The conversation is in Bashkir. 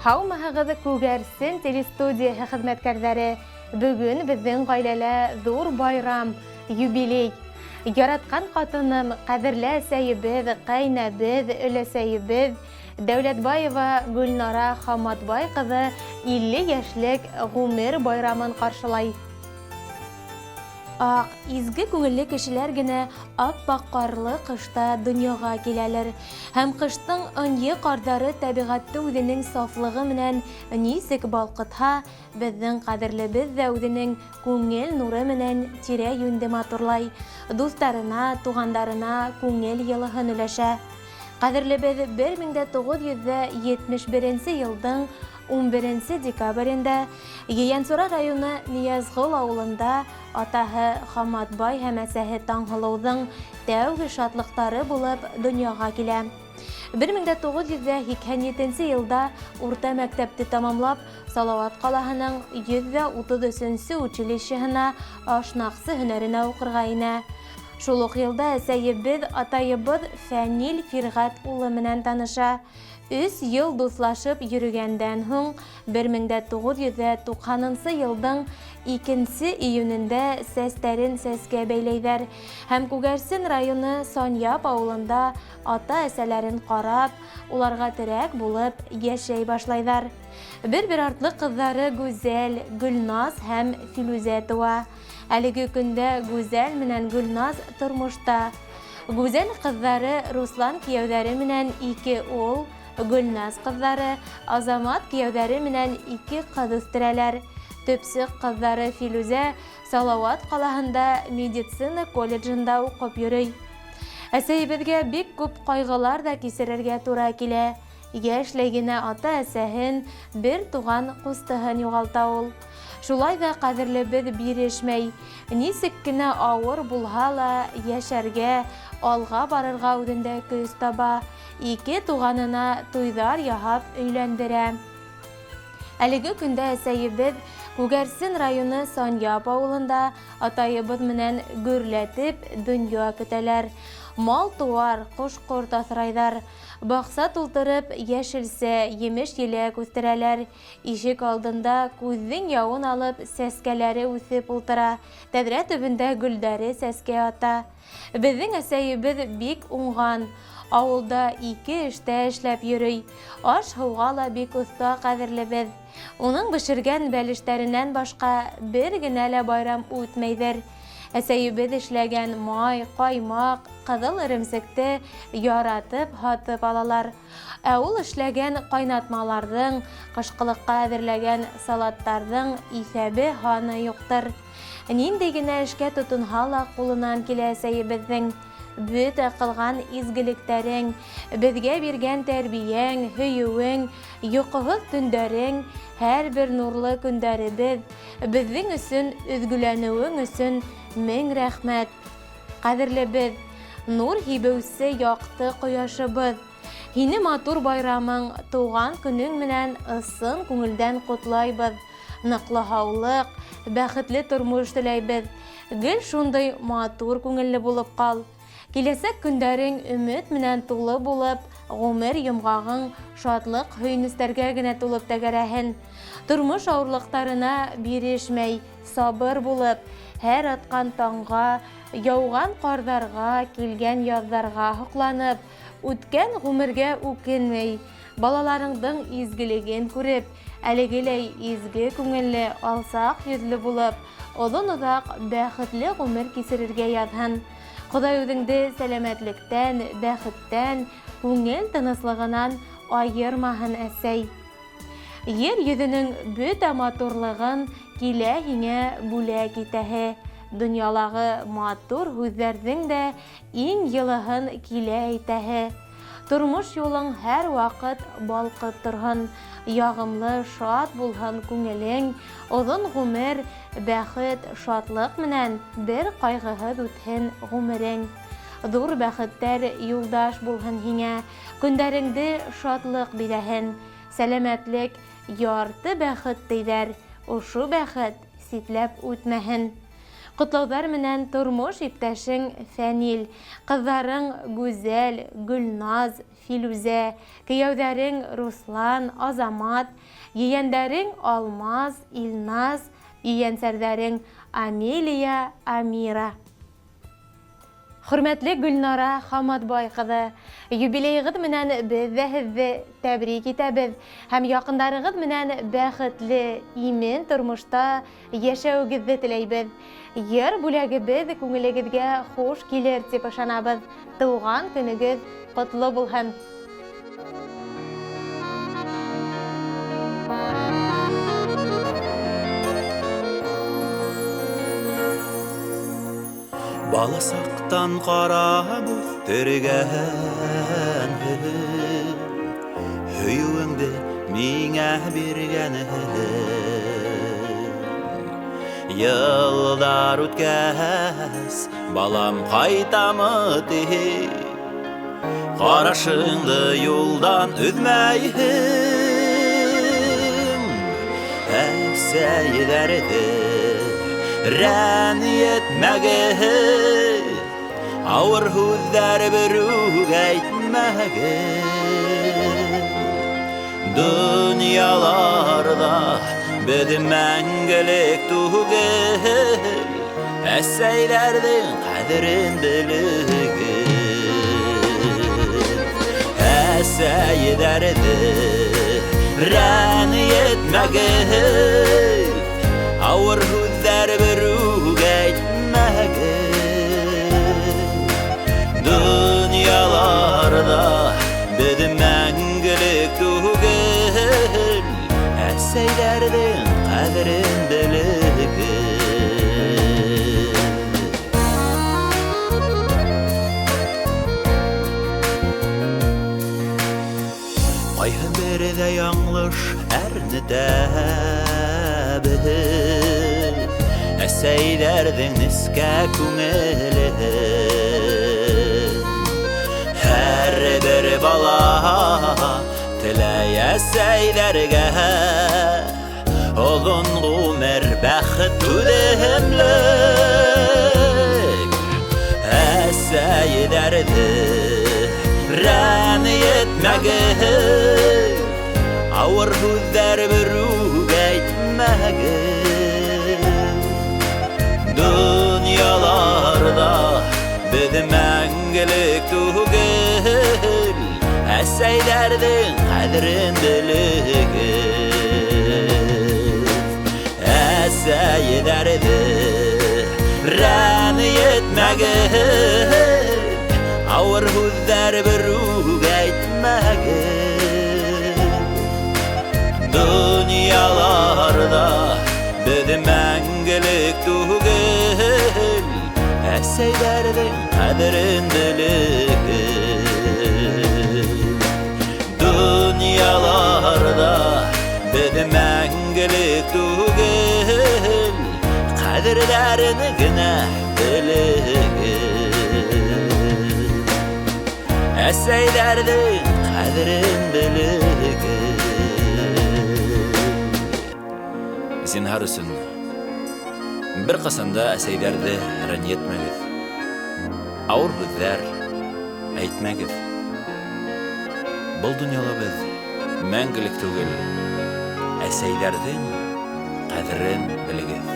Һаумыһығыҙ, Күгәрсен телестудияһы хеҙмәткәрҙәре! Бөгөн беҙҙең ғаиләлә ҙур байрам, юбилей. Яратҡан ҡатыным, ҡәҙерле әсәйебеҙ, ҡәйнәбеҙ, өләсәйебеҙ Дәүләтбаева Гөлнара Хаматбай ҡыҙы 50 йәшлек ғүмер байрамын ҡаршылай. Ак, изге күңелле кешеләр генә ап-ак карлы кышта дөньяга киләлер. Һәм кыштың ынйы кардары тәбигатьте үзенең сафлыгы менән нисек балкытһа, безнең кадерлебез дә үзенең күңел нуры менән тирә-юньде матурлай, дусларына, тугандарына күңел йылыһын өләшә. Кадерлебез 1971 елдың 11 декабрендә Ейәнсура районы Ниязғол ауылында атаһы Хаматбай һәм әсәһе Таңһылыуҙың тәүге шатлыҡтары булып донъяға килә. 1987 йылда урта мәктәпте тамамлап, Салауат ҡалаһының 133 училищеһына ашнаҡсы һөнәренә уҡырға инә. Шул уҡ йылда әсәйебеҙ атайыбыҙ Фәнил Фирғәт улы менән таныша. Өс йыл дуҫлашып йөрөгәндән һуң, 1990 йылдың 2 июнендә сәстәрен сәскә бәйләйҙәр һәм Күгәрсен районы Санъяп ауылында ата-әсәләрен ҡарап, уларға терәк булып йәшәй башлайҙар. Бер-бер артлы ҡыҙҙары Гүзәл, Гөлназ һәм Филүзә тыуа. Әлеге көндә Гүзәл менән Гөлназ тормошта. Гүзәл ҡыҙҙары Руслан кейәүҙәре менән ике ул, Гөлназ ҡыҙҙары Азамат кейәүҙәре менән ике ҡыҙ үҫтерәләр. Төпсөк ҡыҙҙары Филүзә Салауат ҡалаһында медицина колледжында уҡып йөрөй. Әсәйебеҙгә бик күп ҡайғылар ҙа кисерергә тура килә. Йәшләй генә ата-әсәһен, бер туған ҡустыһын юғалта ул. Шулай ҙа ҡәҙерлебеҙ бирешмәй. Нисек кенә ауыр булһа ла, йәшәргә, алға барырға үҙендә көс таба. Ике туғанына туйҙар яһап өйләндерә. Әлеге көндә әсәйебеҙ Күгәрсен районы Санъяп ауылында атайыбыҙ менән гөрләтеп донъя көтәләр. Мал-тыуар, кош-корт аҫрайҙар. Баҡса тултырып, йәшелсә, емеш-еләк үҫтерәләр. Ишек алдында күҙҙең яуын алып сәскәләре үҫеп ултыра, тәҙрә төбөндә гөлдәре сәскә ата. Беҙҙең әсәйебеҙ бик уңған. Ауылда ике эштә эшләп йөрөй. Аш-һыуға ла бик оҫта ҡәҙерлебеҙ. Уның бешергән бәлештәренән башка бер генә лә байрам үтмәйҙер. Әсәйебеҙ эшләгән май, ҡаймаҡ, ҡыҙыл эремсекте яратып һатып алалар. Ә ул эшләгән ҡайнатмаларҙың, ҡышҡылыҡҡа әҙерләгән салаттарҙың иҫәбе-һаны юҡтыр. Ниндәй генә эшкә тотонһа ла ҡулынан килә әсәйебеҙҙең. Бөтә ҡылған изгелектәрең, беҙгә биргән тәрбиәң, һөйөүең, йоҡоһоҙ төндәрең, һәрбер нурлы көндәребеҙ, беҙҙең өсөн өҙгөләнеүең өсөн мең рәхмәт. Ҡәҙерлебеҙ, нур һибеүсе яҡты ҡояшыбыҙ! Һине матур байрамың, тыуған көнөң менән ысын күңелдән ҡотлайбыҙ! Ныҡлы һаулыҡ, бәхетле тормош теләйбеҙ. Гел шундый матур күңелле булып ҡал. Киләсәк көндәрең өмөт менән тулы булып, ғүмер йомғағың шатлык-һөйөнөстәргә генә тулып тәгәрәһен. Тормош авырлыктарына бирешмәй, сабыр булып, һәр аткан таңга, яуган кардарга, килгән язларга һокланып, үткән ғүмергә үкенмәй, балаларыңдың изгелеген күреп, әлегеләй изге күңелле, алсаҡ йөҙлө булып, оҙон-оҙаҡ бәхетле ғүмер кисерергә яҙһын. Хоҙай үҙеңде сәләмәтлектән, бәхеттән, күңел тыныслығынан айырмаһын, әсәй. Ер йөҙөнең бөтә матурлығын килә һиңә бүләк итәһе. Донъялағы матур һүҙҙәрҙең дә иң йылыһын килә әйтәһе. Тормош юлың һәр ваҡыт балҡып торһон, ягымлы, шат булһын күңелең, оҙон ғүмер, бәхет, шатлыҡ менән бер ҡайғыһыҙ үтһен ғүмерең. Ҙур бәхеттәр юлдаш булһын һиңә, көндәреңде шатлыҡ биҙәһен. Сәләмәтлек, ярты бәхет тейҙәр, ошо бәхет ситләп үтмәһен. Ҡотлауҙар менән тормош иптәшең Фәнил, ҡыҙҙарың Гүзәл, Гөлназ, Филүзә, кейәүҙәрең Руслан, Азамат, ейәндәрең Алмаз, Илназ, ейәнсәрҙәрең Амелия, Амира. Хөрмәтле Гөлнара Хаматбай ҡыҙы, юбилейығыҙ менән беҙ ҙә һеҙҙе тәбрик итәбеҙ һәм яҡындарығыҙ менән бәхетле, имен тормошта йәшәүегеҙҙе теләйбеҙ. Йыр бүләгебеҙ күңелегеҙгә хуш килер тип ышанабыҙ. Тыуған көнөгөҙ ҡотло булһын! Бала саҡтан ҡарап үҫтергәнһең, һөйөүеңде миңә биргәнһең. Йылдар үткәс, балам ҡайтамы тип, ҡарашыңды юлдан өҙмәйһең. Әсәйҙәрҙе рәнйетмәгеҙ, ауыр һүҙҙәр берүк әйтмәгеҙ. Донъяларҙа беҙ мәңгелек түгел, әсәйҙәрҙең ҡәҙерен белегеҙ. Әсәйҙәрҙе рәнйетмәгеҙ, ауыр һүҙҙәр берүк әйтмәгеҙ. Донъяларҙа беҙ мәңгелек түгел, әсәйҙәрҙең ҡәҙерен белегеҙ. Ҡайһы берҙә яңылыш әрнетәбеҙ, әсәйҙәрҙең нескә күңелен. Һәр бер бала теләй әсәйҙәргә оҙон ғүмер, бәхет, түҙемлек. Әсәйҙәрҙе рәнйетмәгеҙ, ауыр һүҙҙәр берүк әйтмәгеҙ. Донъяларҙа беҙ мәңгелек түгел, әсәйҙәрҙең ҡәҙерен белегеҙ. Әсәйҙәрҙе рәнйетмәгеҙ, ауыр һүҙҙәр берүк әйтмәгеҙ. Донъяларҙа беҙ мәңгелек түгел, әсәйҙәрҙең ҡәҙерен белегеҙ. Донъяларҙа беҙ мәңгелек түгел, ҡәҙерләрен генә белегеҙ. Әсәйҙәрҙең ҡәҙерен белегеҙ. Зинһар өсөн бер ҡасан да әсәйҙәрҙе рәнйетмәгеҙ, ауыр һүҙҙәр әйтмәгеҙ. Был донъяла беҙ мәңгелек түгел, әсәйҙәрҙең ҡәҙерен белегеҙ.